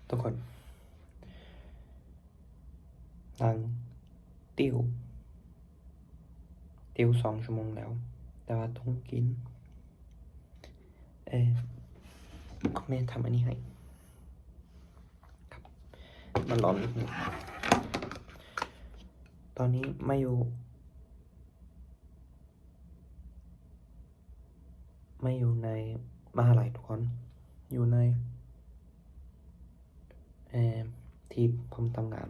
ທຸກຄົນ ນັ່ງຕິວ ຕິວສອງຊົ່ວໂມງແລ້ວ ແຕ່ວ່າຕ້ອງກິນ ເອີ ແມ່ທຳອັນນີ້ໃຫ້ ມັນຮ້ອນນິດໜຶ່ງ. ຕອນນີ້ມາຢູ່ ມາຢູ່ໃນມະຫາໄລທຸກຄົນ ຢູ່ໃນ ເອີ ທີ່ຜົມທຳງານ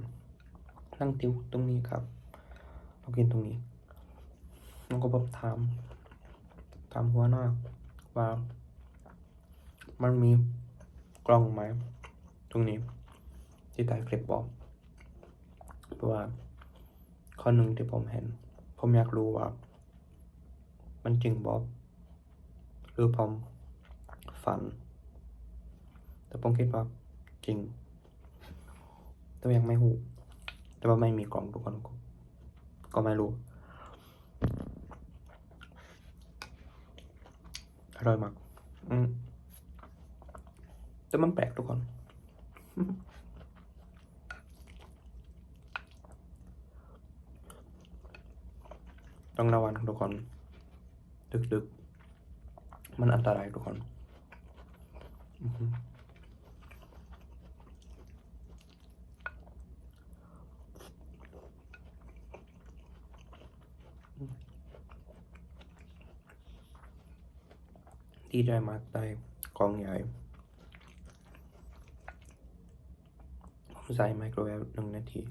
ນັ່ງຕິວຕົງນີ້ຄັບ ເຮົາກິນຕົງນີ້ ແລ້ວກໍແບບຖາມ ຖາມຫົວໜ້າວ່າ ມັນມີກ້ອງໄໝ ຕົງນີ້ ທີ່ຖ່າຍຄລິບບໍ່? ເພາະວ່າຂໍ້ໜຶ່ງທີ່ຜົມເຫັນ ຜົມຢາກຮູ້ວ່າ ມັນຈິງບໍ່ ຫຼືຜົມຝັນ? ແຕ່ຜົມຄິດວ່າຈິງ ແຕ່ວ່າຍັງໄມ່ຮູ້ ແຕ່ວ່າໄມ່ມີກ້ອງທຸກຄົນ ກໍ ກໍໄມ່ຮູ້. ອະຮ່ອຍມາກ ອືມ ແຕ່ມັນແປກທຸກຄົນ ຕ້ອງລະວັງທຸກຄົນ ດຶກໆ ມັນອັນຕະລາຍທຸກຄົນ ອື ດີໃຈມາກ ໄດ້ກ້ອງໃຫຍ່ ໃສ່ໄມໂຄຣເວຟໜຶ່ງນາທີ.